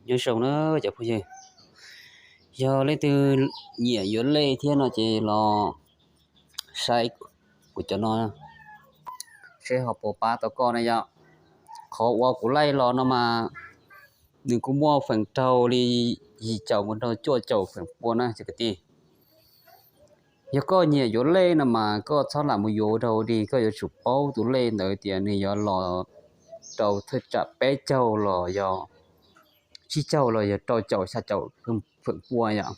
Nyob zoo na cov phooj ywg, yog leej twg nyiam yuav lej thiab no ces los saib kuv cov no, seb ho puas pab tau koj na yom. Qhov uas kuv laij los no mas nws kuj muaj feem raug li yim caum mus rau cuaj caum feem pua na cov kwv tij. Yog koj nyiam yuav lej no mas koj txhob lam mus yuav ua dog dig, koj yuav tsum paub tus lej ntawd tias nws yuav los rau thaj tsam peb caug los yog tsib caug los yog rau caum xya caum feem pua yom.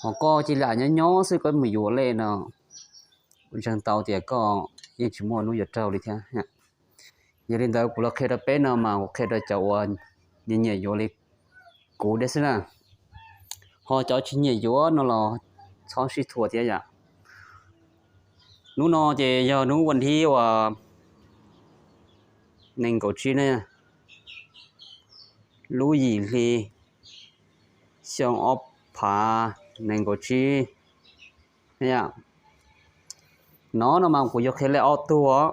Ho koj cia li nyob nyob xwb koj mus yuav lej no, kuv ntseeg tau tias koj yeej tsis muaj hnub yuav raug li thiab. Yog li ntawd kuv los qhia rau peb no mas kuv qhia rau cov uas nyiam nyiam yuav li kuv deb xwb na. Ho cov tsis nyiam yuav no los txhob sib thuam thiab yom. Hnub no ces yog hnub vas thib uas nees nkaum tsib na, lub yim hli xyoo ob phav nees nkaum tsib. Nov no mas kuv yuav qhia lej ob tug os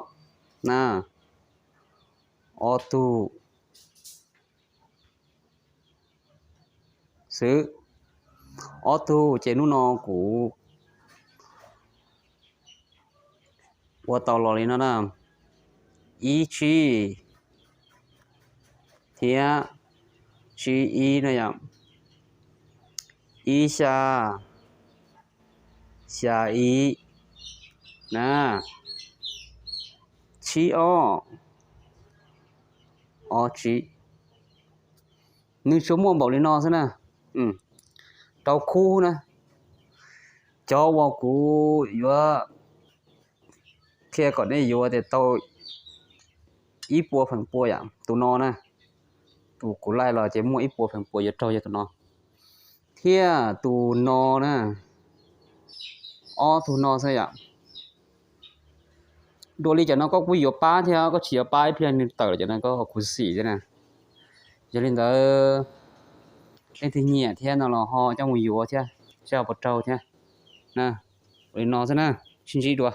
na, ob tug xwb. Ob tug ces hnub no kuv ua tau los li no na, ib tsib thiab tsib ib na yom, ib xya, xya ib na, tsib ob, ob tsib. Nws tsuas muaj npaum li no xwb na. Rau khub na, cov uas kuv yuav qhia kom nej yuav tias tau ib puas feem pua yom, tus no na, tus kuv laij los ces muaj ib puas feem pua yuav raug yog tus no, thiab tus no na, ob tug no xwb yom. Dua li cov no koj kuj yuav pab thiab, koj tsis yuav pab ib pliag nws tawm lawm cov no koj ho khuv xim thiab na. Yog li ntawd, leej twg nyiam thiab no los ho coj mus yuav thiab, seb ho puas raug thiab. Ua li no xwb na, sib ntsib dua.